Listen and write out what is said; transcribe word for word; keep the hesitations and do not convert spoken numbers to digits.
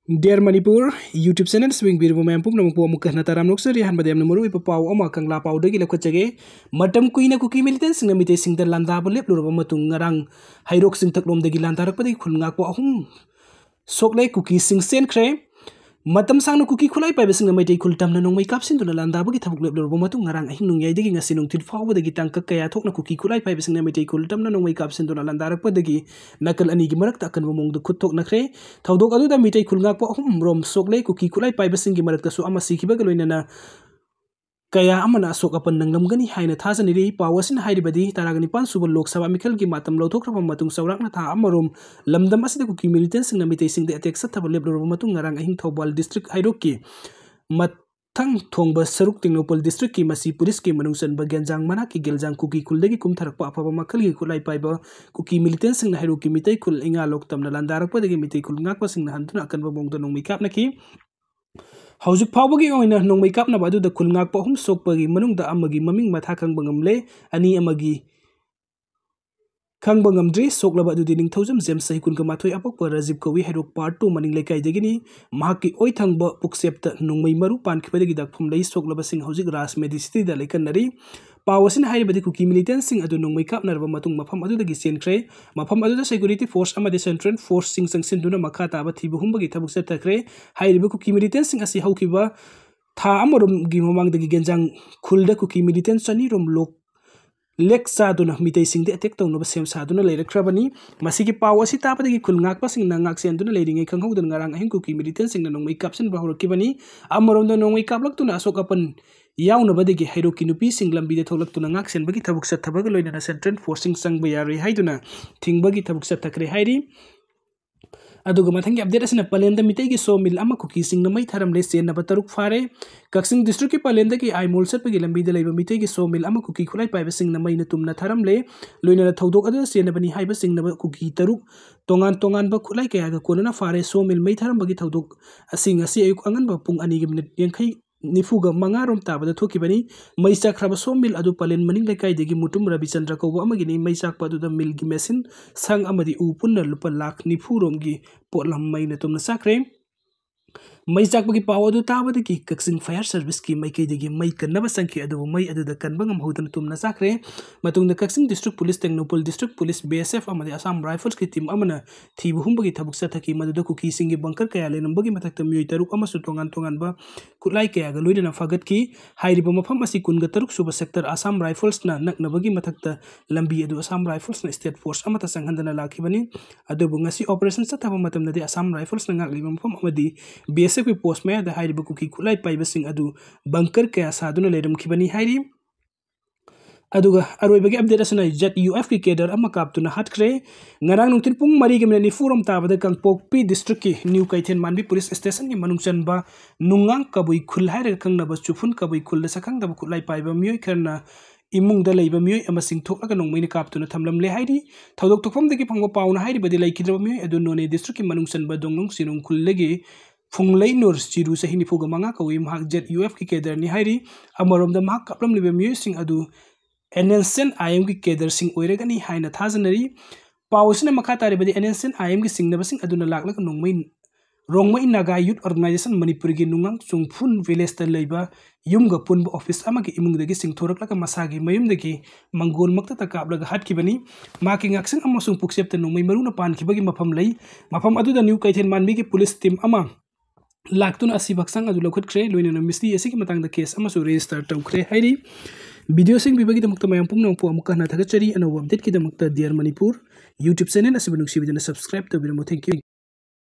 Dear Manipur YouTube channel ꯁꯨ ꯌꯦꯡꯕꯤꯔꯤꯕ ꯃꯌꯥꯝ ꯄꯨꯝꯅꯃꯛꯄꯨ ꯑꯃꯨꯛꯀ ꯍꯟꯅ ꯇꯔꯥꯝꯅ ꯑꯣꯛꯆꯔꯤ꯫ ꯑꯍꯥꯟꯕꯗ ꯌꯥꯝꯅ ꯃꯔꯨꯑꯣꯏꯕ ꯄꯥꯎ ꯑꯃ ꯀꯪꯂꯥ ꯄꯥꯎꯗꯒꯤ ꯂꯧꯈꯠꯆꯒꯦ꯫ ꯃꯇꯝ ꯀꯨꯏꯅ ꯀꯨꯀꯤ ꯃꯤꯂꯤꯇꯦꯟꯁꯤꯡꯅ ꯃꯤꯇꯩꯁꯤꯡꯗ ꯂꯥꯟꯗꯥꯕ ꯂꯦꯞꯂꯨꯔꯕ ꯃꯇꯨꯡ ꯉꯔꯥꯡ ꯍꯩꯔꯣꯛ ꯆꯤꯡꯊꯛꯂꯣꯝꯗꯒꯤ ꯂꯥꯟꯗꯥꯔꯛꯄꯗꯒꯤ ꯈꯨꯜ ꯉꯥꯛꯄ ꯑꯍꯨꯝ ꯁꯣꯛꯂꯦ, ꯀꯨꯀꯤꯁꯤꯡ ꯆꯦꯟꯈ꯭ꯔꯦ꯫ ꯃꯇꯝ ꯁꯥꯡꯅ ꯀꯨꯀꯤ ꯈꯨꯠꯂꯥꯏ ꯄꯥꯏꯕꯁꯤꯡꯅ ꯃꯩꯇꯩ ꯈꯨꯜ ꯇꯝꯅ ꯅꯣꯡꯃꯩ ꯀꯥꯞꯁꯤꯟꯗꯨꯅ ꯂꯥꯟꯗꯥꯕꯒꯤ ꯊꯕꯛ ꯂꯦꯞꯂꯨꯔꯕ ꯃꯇꯨꯡ ꯉꯔꯥꯡ ꯑꯍꯤꯡ ꯅꯣꯡꯌꯥꯏꯗꯒꯤ ꯉꯁꯤ ꯅꯨꯡꯊꯤꯜ ꯐꯥꯎꯕꯗꯒꯤ ꯇꯥꯡꯀꯛ ꯀꯌꯥ ꯊꯣꯛꯅ ꯀꯨꯀꯤ ꯈꯨꯠꯂꯥꯏ ꯄꯥꯏꯕꯁꯤꯡꯅ ꯃꯩꯇꯩ ꯈꯨꯜ ꯇꯝꯅ ꯅꯣꯡꯃꯩ ꯀꯥꯞꯁꯤꯟꯗꯨꯅ ꯂꯥꯟꯗꯥꯔꯛꯄꯗꯒꯤ ꯅꯥꯀꯜ ꯑꯅꯤꯒꯤ ꯃꯔꯛꯇ ꯑꯀꯟꯕ ꯃꯑꯣꯡꯗ ꯈꯨꯠ ꯊꯣꯛꯅꯈ꯭ꯔꯦ꯫ ꯊꯧꯗꯣꯛ ꯑꯗꯨꯗ ꯃꯤꯇꯩ ꯈꯨꯜ ꯉꯥꯛꯄ ꯑꯍꯨꯝ ꯔꯣꯝ ꯁꯣꯛꯂꯦ꯫ ꯀꯨꯀꯤ ꯈꯨꯠꯂꯥꯏ ꯄꯥꯏꯕꯁꯤꯡꯒꯤ ꯃꯔꯛꯇꯁꯨ ꯑꯃ ꯁꯤꯈꯤꯕꯒ ꯂꯣꯏꯅꯅ ꯀꯌꯥ ꯑꯃꯅ ꯑꯁꯣꯛ ꯑꯄꯟ ꯅꯪꯂꯝꯒꯅꯤ ꯍꯥꯏꯅ ꯊꯥꯖꯅꯔꯤ꯫ ꯄꯥꯎ ꯑꯁꯤꯅ ꯍꯥꯏꯔꯤꯕꯗꯤ ꯇꯔꯥꯒ ꯅꯤꯄꯥꯟ ꯁꯨꯕ ꯂꯣꯛ ꯁꯚꯥ ꯃꯤꯈꯜꯒꯤ ꯃꯇꯝ ꯂꯧꯊꯣꯛꯈ꯭ꯔꯕ ꯃꯇꯨꯡ ꯆꯥꯎꯔꯥꯛꯅ ꯊꯥ ꯑꯃꯔꯣꯝ ꯂꯝꯗꯝ ꯑꯁꯤꯗ ꯀꯨꯀꯤ ꯃꯤꯂꯤꯇꯦꯟꯁꯤꯡꯅ ꯃꯤꯇꯩꯁꯤꯡꯗ ꯑꯦꯇꯦꯛ ꯆꯠꯊꯕ ꯂꯦꯞꯂꯨꯔꯕ ꯃꯇꯨꯡ ꯉꯔꯥꯡ ꯑꯍꯤꯡ ꯊꯧꯕꯥꯜ ꯗꯤꯁꯇ꯭ꯔꯤꯛ ꯍꯩꯔꯣꯛꯀꯤ ꯃꯊꯪ ꯊꯣꯡꯕ ꯁꯔꯨꯛ ꯇꯦꯡꯅꯧꯄꯜ ꯗꯤꯁꯇ꯭ꯔꯤꯛꯀꯤ ꯃꯁꯤ ꯄꯨꯂꯤꯁꯀꯤ ꯃꯅꯨꯡ ꯆꯟꯕ ꯒꯦꯟꯖꯥꯡ ꯃꯅꯥꯛꯀꯤ ꯒꯦꯜꯖꯥꯡ ꯀꯨꯀꯤ ꯈꯨꯜꯗꯒꯤ ꯀꯨꯝꯊꯔꯛꯄ ꯑꯐꯕ ꯃꯈꯜꯒꯤ ꯈꯨꯠꯂꯥꯏ ꯄꯥꯏꯕ ꯀꯨꯀꯤ ꯃꯤꯂꯤꯇꯦꯟꯁꯤꯡꯅ ꯍꯩꯔꯣꯛꯀꯤ ꯃꯤꯇꯩ ꯈꯨꯜ ꯏꯉꯥ ꯂꯣꯛ ꯇꯝꯅ ꯂꯥꯟꯗꯥꯔꯛꯄꯗꯒꯤ ꯃꯤꯇꯩ ꯈꯨꯜ ꯉꯥꯛꯄꯁꯤꯡꯅ ꯍꯟꯗꯨꯅ ꯑꯀꯟꯕ ꯃꯑꯣꯡꯗ ꯅꯣꯡꯃꯩ ꯀꯥꯞꯅꯈꯤ꯫ ꯍꯧꯖꯤꯛ ꯐꯥꯎꯕꯒꯤ ꯑꯣꯏꯅ ꯅꯣꯡꯃꯩ ꯀꯥꯞꯅꯕ ꯑꯗꯨꯗ ꯈꯨꯜ ꯉꯥꯛꯄ ꯑꯍꯨꯝ ꯁꯣꯛꯄꯒꯤ ꯃꯅꯨꯡꯗ ꯑꯃꯒꯤ ꯃꯃꯤꯡ ꯃꯊꯥ ꯈꯪꯕ ꯉꯝꯂꯦ, ꯑꯅꯤ ꯑꯃꯒꯤ ꯈꯪꯕ ꯉꯝꯗ꯭ꯔꯤ꯫ ꯁꯣꯛꯂꯕ ꯑꯗꯨꯗꯤ ꯅꯤꯡꯊꯧꯖꯝ ꯖꯦꯝꯁ, ꯆꯍꯤ ꯀꯨꯟꯒ ꯃꯥꯊꯣꯏ, ꯑꯄꯣꯛꯄ ꯔꯥꯖꯤꯕ ꯀꯧꯏ, ꯍꯩꯔꯣꯛ ꯄꯥꯔꯠ ꯇꯨ ꯃꯅꯤꯡ ꯂꯩꯀꯥꯏꯗꯒꯤꯅꯤ꯫ ꯃꯍꯥꯛꯀꯤ ꯑꯣꯏꯊꯪꯕ ꯄꯨꯛꯆꯦꯞꯇ ꯅꯣꯡꯃꯩ ꯃꯔꯨ ꯄꯥꯟꯈꯤꯕꯗꯒꯤ ꯗꯥꯛꯐꯝ ꯂꯩ꯫ ꯁꯣꯛꯂꯕꯁꯤꯡ ꯍꯧꯖꯤꯛ ꯔꯥꯖ ꯃꯦꯗꯤꯁꯤꯇꯤꯗ ꯂꯩꯀꯟꯅꯔꯤ꯫ ꯄꯥꯎ ꯑꯁꯤꯅ ꯍꯥꯏꯔꯤꯕꯗꯤ ꯀꯨꯀꯤ ꯃꯤꯂꯤꯇꯦꯟꯁꯤꯡ ꯑꯗꯨ ꯅꯣꯡꯃꯩ ꯀꯥꯞꯅꯔꯕ ꯃꯇꯨꯡ ꯃꯐꯝ ꯑꯗꯨꯗꯒꯤ ꯆꯦꯟꯈ꯭ꯔꯦ꯫ ꯃꯐꯝ ꯑꯗꯨꯗ ꯁꯦꯀ꯭ꯌꯨꯔꯤꯇꯤ ꯐꯣꯔꯁ ꯑꯃꯗꯤ ꯁꯦꯟꯇ꯭ꯔꯦꯜ ꯐꯣꯔꯁꯁꯤꯡ ꯆꯪꯁꯤꯟꯗꯨꯅ ꯃꯈꯥ ꯇꯥꯕ ꯊꯤꯕ ꯍꯨꯝꯕꯒꯤ ꯊꯕꯛ ꯆꯠꯊꯈ꯭ꯔꯦ꯫ ꯍꯥꯏꯔꯤꯕ ꯀꯨꯀꯤ ꯃꯤꯂꯤꯇꯦꯟꯁꯤꯡ ꯑꯁꯤ ꯍꯧꯈꯤꯕ ꯊꯥ ꯑꯃꯔꯣꯝꯒꯤ ꯃꯃꯥꯡꯗꯒꯤ ꯒꯦꯟꯖꯥꯡ ꯈꯨꯜꯗ ꯀꯨꯀꯤ ꯃꯤꯂꯤꯇꯦꯟ ꯆꯅꯤꯔꯣꯝ ꯂꯣꯛ ꯂꯦꯛ ꯆꯥꯗꯨꯅ ꯃꯤꯇꯩꯁꯤꯡꯗ ꯑꯦꯇꯦꯛ ꯇꯧꯅꯕ ꯁꯦꯝ ꯁꯥꯗꯨꯅ ꯂꯩꯔꯛꯈ꯭ꯔꯕꯅꯤ꯫ ꯃꯁꯤꯒꯤ ꯄꯥꯎ ꯑꯁꯤ ꯇꯥꯕꯗꯒꯤ ꯈꯨꯜ ꯉꯥꯛꯄꯁꯤꯡꯅ ꯉꯥꯛ ꯆꯦꯟꯗꯨꯅ ꯂꯩꯔꯤꯉꯩ ꯈꯪꯍꯧꯗꯅ ꯉꯔꯥꯡ ꯑꯍꯤꯡ ꯀꯨꯀꯤ ꯃꯤꯂꯤꯇꯦꯟꯁꯤꯡꯅ ꯅꯣꯡꯃꯩ ꯀꯥꯞꯁꯤꯟꯕ ꯍꯧꯔꯛꯈꯤꯕꯅꯤ꯫ ꯑꯃꯔꯣꯝꯗ ꯅꯣꯡꯃꯩ ꯀꯥꯞꯂꯛꯇꯨꯅ ꯑꯁꯣꯛ ꯑꯄꯟ ꯌꯥꯎꯅꯕꯗꯒꯤ ꯍꯩꯔꯣꯛꯀꯤ ꯅꯨꯄꯤꯁꯤꯡ ꯂꯝꯕꯤꯗ ꯊꯣꯛꯂꯛꯇꯨꯅ ꯉꯥꯛ ꯁꯦꯟꯕꯒꯤ ꯊꯕꯛ ꯆꯠꯊꯕꯒ ꯂꯣꯏꯅꯅ ꯁꯦꯟꯇ꯭ꯔꯦꯜ ꯐꯣꯔꯁꯁꯤꯡ ꯆꯪꯕ ꯌꯥꯔꯣꯏ ꯍꯥꯏꯗꯨꯅ ꯊꯤꯡꯕꯒꯤ ꯊꯕꯛ ꯆꯠꯊꯈ꯭ꯔꯦ ꯍꯥꯏꯔꯤ꯫ ꯑꯗꯨꯒ ꯃꯊꯪꯒꯤ ꯑꯞꯗꯦꯠ ꯑꯁꯤꯅ ꯄꯂꯦꯟꯗ ꯃꯤꯇꯩꯒꯤ ꯁꯣ ꯃꯤꯜ ꯑꯃ ꯀꯨꯀꯤꯁꯤꯡꯅ ꯃꯩ ꯊꯥꯔꯝꯂꯦ꯫ ꯆꯦꯟꯅꯕ ꯇꯔꯨꯛ ꯐꯥꯔꯦ꯫ ꯀꯛꯆꯤꯡ ꯗꯤꯁꯇ꯭ꯔꯤꯛꯀꯤ ꯄꯂꯦꯟꯗꯒꯤ ꯑꯥꯏꯃꯣꯜ ꯆꯠꯄꯒꯤ ꯂꯝꯕꯤꯗ ꯂꯩꯕ ꯃꯤꯇꯩꯒꯤ ꯁꯣ ꯃꯤꯜ ꯑꯃ ꯀꯨꯀꯤ ꯈꯨꯠꯂꯥꯏ ꯄꯥꯏꯕꯁꯤꯡꯅ ꯃꯩꯅ ꯇꯨꯝꯅ ꯊꯥꯔꯝꯂꯦ꯫ ꯂꯣꯏꯅꯅ ꯊꯧꯗꯣꯛ ꯑꯗꯨꯗ ꯆꯦꯟꯅꯕꯅꯤ ꯍꯥꯏꯕ ꯆꯤꯡꯅꯕ ꯀꯨꯀꯤ ꯇꯔꯨꯛ ꯇꯣꯉꯥꯟ ꯇꯣꯉꯥꯟꯕ ꯈꯨꯠꯂꯥꯏ ꯀꯌꯥꯒ ꯀꯣꯟꯅꯅ ꯐꯥꯔꯦ꯫ ꯁꯣ ꯃꯤꯜ ꯃꯩ ꯊꯥꯔꯝꯕꯒꯤ ꯊꯧꯗꯣꯛ ꯑꯁꯤ ꯉꯁꯤ ꯑꯌꯨꯛ ꯑꯉꯟꯕ ꯄꯨꯡ ꯑꯅꯤꯒꯤ ꯃꯤꯅꯤꯠ ꯌꯥꯡꯈꯩ ꯅꯤꯐꯨꯒ ꯃꯉꯥ ꯔꯣꯝ ꯇꯥꯕꯗ ꯊꯣꯛꯈꯤꯕꯅꯤ꯫ ꯃꯩ ꯆꯥꯛꯈ꯭ꯔꯕ ꯁꯣ ꯃꯤꯜ ꯑꯗꯨ ꯄꯂꯦꯟ ꯃꯅꯤꯡ ꯂꯩꯀꯥꯏꯗꯒꯤ ꯃꯨꯇꯨꯝ ꯔꯕꯤꯆꯟꯗ꯭ꯔ ꯀꯧꯕ ꯑꯃꯒꯤꯅꯤ꯫ ꯃꯩ ꯆꯥꯛꯄ ꯑꯗꯨꯗ ꯃꯤꯜꯒꯤ ꯃꯦꯁꯤꯟ ꯁꯪ ꯑꯃꯗꯤ ꯎ ꯄꯨꯟꯅ ꯂꯨꯄꯥ ꯂꯥꯈ ꯅꯤꯐꯨ ꯔꯣꯝꯒꯤ ꯄꯣꯠꯂꯝ ꯃꯩꯅ ꯇꯨꯝꯅ ꯆꯥꯛꯈ꯭ꯔꯦ꯫ ꯃꯩ ꯆꯥꯛꯄꯒꯤ ꯄꯥꯎ ꯑꯗꯨ ꯇꯥꯕꯗꯒꯤ ꯀꯛꯆꯤꯡ Fire Serviceꯀꯤ ꯃꯥꯏꯀꯩꯗꯒꯤ ꯃꯩ ꯀꯟꯅꯕ ꯆꯪꯈꯤ, ꯑꯗꯨꯕꯨ ꯃꯩ ꯑꯗꯨꯗ ꯀꯟꯕ ꯉꯝꯍꯧꯗꯅ ꯇꯨꯝꯅ ꯆꯥꯈ꯭ꯔꯦ꯫ ꯃꯇꯨꯡꯗ ꯀꯛꯆꯤꯡ District Police, Tengnoupal District Police, B S F ꯑꯃꯗꯤ Assam Riflesꯀꯤ team ꯑꯃꯅ ꯊꯤꯕ ꯍꯨꯝꯕꯒꯤ ꯊꯕꯛ ꯆꯠꯊꯈꯤ꯫ ꯃꯗꯨꯗ ꯀꯨꯀꯤꯁꯤꯡꯒꯤ bunker ꯀꯌꯥ ꯂꯩꯔꯝꯕꯒꯤ ꯃꯊꯛꯇ ꯃꯤꯑꯣꯏ ꯇꯔꯨꯛ ꯑꯃꯁꯨ ꯇꯣꯉꯥꯟ ꯇꯣꯉꯥꯟꯕ ꯈꯨꯠꯂꯥꯏ ꯀꯌꯥꯒ ꯂꯣꯏꯅꯅ ꯐꯥꯒꯠꯈꯤ꯫ ꯍꯥꯏꯔꯤꯕ ꯃꯐꯝ ꯑꯁꯤ ꯀꯨꯟꯒ ꯇꯔꯨꯛ ꯁꯨꯕ sector Assam Riflesꯅ ꯅꯛꯅꯕꯒꯤ ꯃꯊꯛꯇ ꯂꯝꯕꯤ ꯑꯗꯨ Assam Riflesꯅ state force ꯑꯃꯠꯇ ꯆꯪꯍꯟꯗꯅ ꯂꯥꯛꯈꯤꯕꯅꯤ꯫ ꯑꯗꯨꯕꯨ ꯉꯁꯤ operation ꯆꯠꯊꯕ ꯃꯇꯝꯗꯗꯤ Assam Riflesꯅ ꯉꯥꯛꯂꯤꯕ ꯃꯐꯝ ꯑꯃꯗꯤ B S Fꯀꯤ post ꯃꯌꯥꯗ ꯍꯥꯏꯔꯤꯕ ꯀꯨꯀꯤ ꯈꯨꯠꯂꯥꯏ ꯄꯥꯏꯕꯁꯤꯡ ꯑꯗꯨ bunker ꯀꯌꯥ ꯁꯥꯗꯨꯅ ꯂꯩꯔꯝꯈꯤꯕꯅꯤ ꯍꯥꯏꯔꯤ꯫ ꯑꯗꯨꯒ ꯑꯔꯣꯏꯕꯒꯤ update ꯑꯁꯤꯅ Z U Fꯀꯤ cadre ꯑꯃ ꯀꯥꯞꯇꯨꯅ ꯍꯥꯠꯈ꯭ꯔꯦ꯫ ꯉꯔꯥꯡ ꯅꯨꯡꯊꯤꯜ ꯄꯨꯡ ꯃꯔꯤꯒ minute ꯅꯤꯐꯨꯔꯣꯝ ꯇꯥꯕꯗ ꯀꯥꯡꯄꯣꯛꯄꯤ districtꯀꯤ New ꯀꯩꯊꯦꯜ ꯃꯥꯟꯕꯤ police stationꯒꯤ ꯃꯅꯨꯡ ꯆꯟꯕ ꯅꯨꯡꯉꯥꯡ ꯀꯕꯨꯏ ꯈꯨꯜ ꯍꯥꯏꯔꯒ ꯈꯪꯅꯕ ꯆꯨꯐꯨꯟ ꯀꯕꯨꯏ ꯈꯨꯜꯗ ꯁꯛꯈꯪꯗꯕ ꯈꯨꯠꯂꯥꯏ ꯄꯥꯏꯕ ꯃꯤꯑꯣꯏ ꯈꯔꯅ ꯏꯃꯨꯡꯗ ꯂꯩꯕ ꯃꯤꯑꯣꯏ ꯑꯃ ꯆꯤꯡꯊꯣꯛꯂꯒ ꯅꯣꯡꯃꯩꯅ ꯀꯥꯞꯇꯨꯅ ꯊꯝꯂꯝꯂꯦ ꯍꯥꯏꯔꯤ꯫ ꯊꯧꯗꯣꯛ ꯊꯣꯛꯐꯝꯗꯒꯤ ꯐꯪꯕ ꯄꯥꯎꯅ ꯍꯥꯏꯔꯤꯕꯗꯤ ꯂꯩꯈꯤꯗ꯭ꯔꯕ ꯃꯤꯑꯣꯏ ꯑꯗꯨ ꯅꯣꯅꯦ districtꯀꯤ ꯃꯅꯨꯡ ꯆꯟꯕ ꯗꯣꯡꯅꯨꯡ ꯆꯤꯔꯨꯡ ꯈꯨꯜꯗꯒꯤ ꯐꯨꯡꯂꯩꯅꯨꯔ ꯆꯤꯔꯨ, ꯆꯍꯤ ꯅꯤꯐꯨꯒ ꯃꯉꯥ ꯀꯧꯏ꯫ ꯃꯍꯥꯛ Z U Fꯀꯤ cadreꯅꯤ ꯍꯥꯏꯔꯤ꯫ ꯑꯃꯔꯣꯝꯗ ꯃꯍꯥꯛ ꯀꯥꯞꯂꯝꯂꯤꯕ ꯃꯤꯑꯣꯏꯁꯤꯡ ꯑꯗꯨ N S C N I Mꯒꯤ cadreꯁꯤꯡ ꯑꯣꯏꯔꯒꯅꯤ ꯍꯥꯏꯅ ꯊꯥꯖꯅꯔꯤ꯫ ꯄꯥꯎ ꯑꯁꯤꯅ ꯃꯈꯥ ꯇꯥꯔꯤꯕꯗꯤ N S C N I Mꯒꯤ ꯆꯤꯡꯅꯕꯁꯤꯡ ꯑꯗꯨꯅ ꯂꯥꯛꯂꯒ ꯅꯣꯡꯃꯩ ꯔꯣꯡꯃꯩ Naga Youth Organization ꯃꯅꯤꯄꯨꯔꯒꯤ ꯅꯨꯡꯉꯥꯡ ꯆꯨꯡꯐꯨꯟ villageꯇ ꯂꯩꯕ ꯌꯨꯝꯒ ꯄꯨꯟꯕ office ꯑꯃꯒꯤ ꯏꯃꯨꯡꯗꯒꯤ ꯆꯤꯡꯊꯣꯔꯛꯂꯒ ꯃꯁꯥꯒꯤ ꯃꯌꯨꯝꯗꯒꯤ ꯃꯪꯒꯣꯜꯃꯛꯇꯗ ꯀꯥꯞꯂꯒ ꯍꯥꯠꯈꯤꯕꯅꯤ꯫ ꯃꯍꯥꯛꯀꯤ ꯉꯛꯁꯪ ꯑꯃꯁꯨꯡ ꯄꯨꯛꯆꯦꯞꯇ ꯅꯣꯡꯃꯩ ꯃꯔꯨꯅ ꯄꯥꯟꯈꯤꯕꯒꯤ ꯃꯐꯝ ꯂꯩ꯫ ꯃꯐꯝ ꯑꯗꯨꯗ New ꯀꯩꯊꯦꯜ ꯃꯥꯟꯕꯤꯒꯤ police team ꯑꯃ ꯂꯥꯛꯇꯨꯅ ꯑꯁꯤꯕ ꯍꯛꯆꯥꯡ ꯑꯗꯨ ꯂꯧꯈꯠꯈ꯭ꯔꯦ꯫ ꯂꯣꯏꯅꯅ ꯃꯤꯁꯇ꯭ꯔꯤ ꯑꯁꯤꯒꯤ ꯃꯇꯥꯡꯗ case ꯑꯃꯁꯨ register ꯇꯧꯈ꯭ꯔꯦ ꯍꯥꯏꯔꯤ꯫ Video ꯁꯤꯡꯕꯤꯕꯒꯤꯗꯃꯛꯇ ꯃꯌꯥꯝ ꯄꯨꯝꯅꯃꯛꯄꯨ ꯑꯃꯨꯛꯀ ꯍꯟꯅ ꯊꯥꯒꯠꯆꯔꯤ꯫ ꯑꯅꯧꯕ updateꯀꯤꯗꯃꯛꯇ Dear Manipur YouTube channel ꯑꯁꯤꯕꯨ ꯅꯨꯡꯁꯤꯕꯤꯗꯨꯅ subscribe ꯇꯧꯕꯤꯔꯝꯃꯨ꯫ Thank you꯫